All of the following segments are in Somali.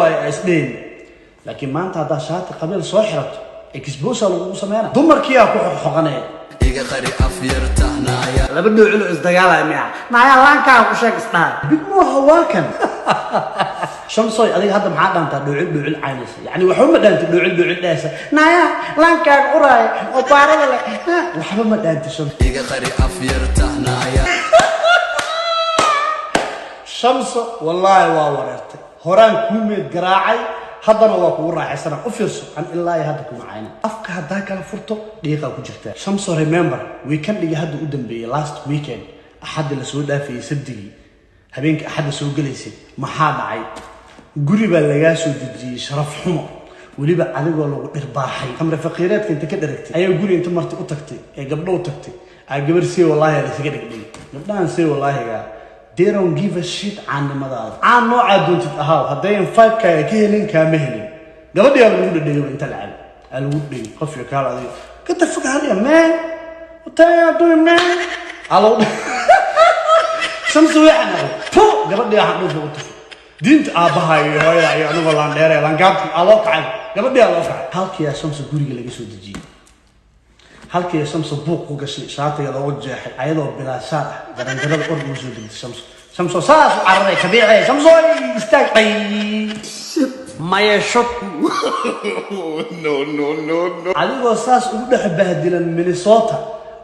Waaye isdheyn, laakiin maanta haddaa shaati qabiil soo xirato, expose lagugu sameyna, dumarkiyaa ku xoqxoqanaya. Iga qari afyarta naaya. Laba dhoocilo isdagaalaya miya? Naayaa, laankaa ku sheeg isdhaha. Big Moha waa kan. Shamsoy, adiga hadda maxaa dhaantaa? Dhoocil dhoocil caynaysa, yani waxba ma dhaanti. Dhoocil dhoocil dhahaysa, naayaa, laankaaga uraaya oo baarada leh, waxba ma dhaanti, Shams. Iga qari afyarta naaya. Shamso, wallaahi waa wareertay. Horaan kuu meed garaacay, haddana waa kugu raaxaysana. U fiirso, an ilaa iyo hadda kuma cayna. Afka haddaa kala furto, dhiiqaa ku jirtaa. Shamso, remember weekendigii hadda u dambeeyey, last weekend, Axadda lasoo dhaafayey, Sabdigii, habeenkii Axadda soo gelaysay, maxaa dhacay? Guri baa lagaa soo dejiyey, sharaf xumo, weliba adigoo lagu dhirbaaxay. Khamre faqiireedka inta ka dheragtay ayaa guri inta marti u tagtay ee gabdho u tagtay aa gabar see wallaahi laysaga dhegdhegay. Gabdhahan see wallaahigaa, they don't give a shit caannimadaada. Caan noocaa doontid ahaaw, haddayan five-kaaga ka helin, kaama helin. Gabadhii aa lagu dhedhegay, inta la cabo aa lagu dhegay. Qof iyo kaal adiga, get the fuck out of here, man. What are you doing, man? Aa lagu. Shamsi way xanaaqday pu. Gabadhii waxaan dhulka u tufay. Diinta aabbaha iyo hooyada iyo anigoo laandheere laangaabti aa loo kacay. Gabadhii aa loo kacay. Halkiyaa Shamsi guriga laga soo dejiyey, halkii Shamso buuq ku gashay, shaatiga loogu jeexay, ayadoo bilaa shaar ah jaranjarada or ugu soo degtay. Shamso, Shamso saas u cararay, kabiicay. Shamso, istaag ay maya shod. No, no, no, no. Adigoo saas ugu dhex bahdilan Minnesota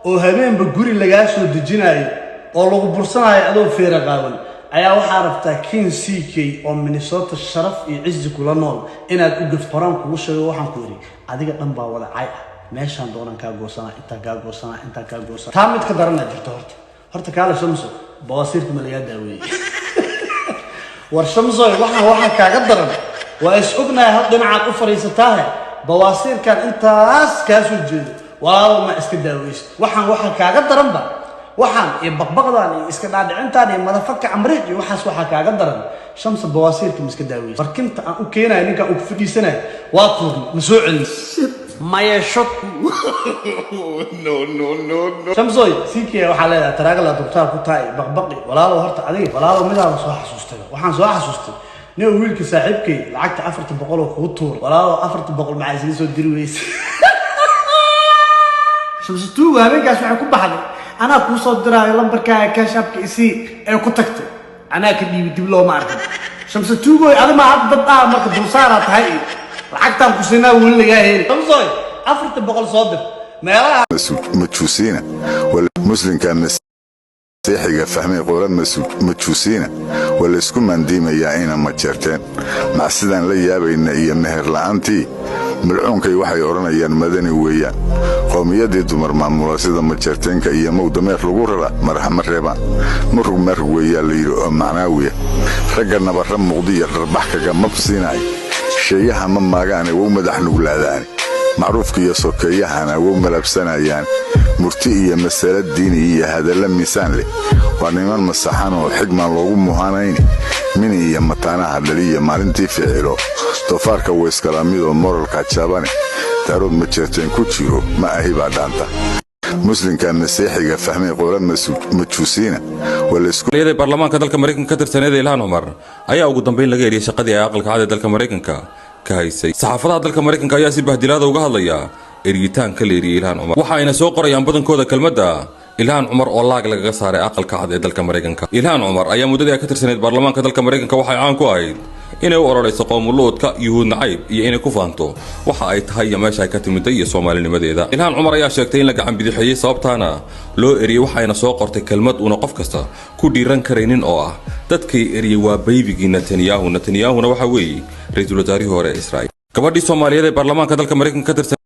oo habeenba guri lagaa soo dejinayo oo lagu bursanayo, adoo feera qaawan, ayaa waxaa rabtaa King CK oo Minnesota sharaf iyo cizi kula nool inaad u gafto. Horaan kugu sheego, waxaan ku idhi adiga dhan baa wada cay ah. Meeshaan doonan kaa goosanaa, intaan kaa goosanaa, intaan kaa goosanaa. Taa mid ka daranaa jirto. Horta kaale, Shamso, bawasiirka ma lagaa daaweeyey? War Shamsoy, waxaan kaaga daran waa is ognahay, hal dhinacaad u fadhiisataahe. Bawaasiirkan intaas kaa soo jeedo, walaalo, ma iska daaweysid? Waxaa kaaga daranba, waxaan iyo baqbaqdan iyo iska dhaadhicintaan iyo madafaka camriij iyo waxaas, waxaa kaaga daran, Shamsa, bawaasiirka ma iska daaweysid? Barkinta aan u keenayo ninkaan uu ku fadhiisanayo waa tuurni, ma soo celin maya shod. No, no, no, no. Shamsoy, CK waxaa leedahay taraagala dugtaar ku tahay baqbaqi. Walaalow, horta adiga, walaalow, midaaba soo xasuustay. Waxaan soo xasuustay nin wiilka saaxiibkay lacagta 400 oo kugu tuur. Walaalow, 400 maxaa isaga soo diri weyse? Shamsatuuga habeenkaas waxay ku baxday, anaa kuu soo diraayo lambarkaaga Cash Appka isii ee ku tagtay, anaa ka dhiibi, dib looma arkin. Shamsatuugoy, adi maa hadda dad ah marka dulsaaraa tahay iyo lacagtaan ku siinaa weli lagaa heli. Shamsoy, 400 soo dir meelaha. Majuusiina muslimka Masiixiga fahmay qola majuusiina waa laysku maandiimayaa ina majeerteen macsidaan la yaabayna iyo meher la'aantii malcuunkay. Waxay odhanayaan madani weeyaan qowmiyadii dumar maamula sida majeerteenka iyo mow dameer lagu rara marax ma reebaan. Murug marug weeyaa la yidhi oo macnaawiya. Ragga nabarra muqdiya dharbax kaga mabsiinaay, sheeyaha ma maagaane, wow madax nuglaadaane, macruufka iyo sokeeyahana wow malabsanayaan. Murti iyo masale diini iyo hadalla miisaan leh waa niman masaxan oo xigmaan loogu muhanayni. Mini iyo mataanaha dhaliya maalintii ficilo doofaarka wayskalamidoo moralka jabane. Daarood ma jeerteen ku jiro ma ahi baa dhaanta. Muslimka Masiixiga fahmay qola majuusiina waa laysku Ee baarlamaanka dalka Maraykanka ka tirsaneed Ilhaan Cumar ayaa ugu dambeyn laga eriyay shaqadii ay Aqalka Cad ee dalka Maraykanka ka haysay. Saxaafadaha dalka Maraykanka ayaa si bahdilaada uga hadlaya eriyitaanka la eriyey Ilhaan Cumar. Waxa ayna soo qorayaan badankooda kelmadda Ilhaan Cumar oo laag lagaga saaray Aqalka Cad ee dalka Maraykanka. Ilhaan Cumar ayaa muddadii ay ka tirsaneyd baarlamaanka dalka Maraykanka waxay caan ku ahayd inay u ololeyso qowmuluudka, Yuhuud nacayb iyo inay ku faanto waxa ay tahay iyo meesha ay ka timiday iyo Soomaalinimadeeda. Ilhaan Cumar ayaa sheegtay in la gacan bidixeeyey, sababtaana loo eriyey. Waxayna soo qortay kelmad uuna qof kasta ku dhiiran karaynin oo ah dadkay eriyey waa baybigii Netanyahu. Netanyahuna waxa weeye ra-iisul wasaarihii hore ee Israa'iil. Gabadhii Soomaaliyeed ee baarlamaanka dalka Maraykanka ka tirsan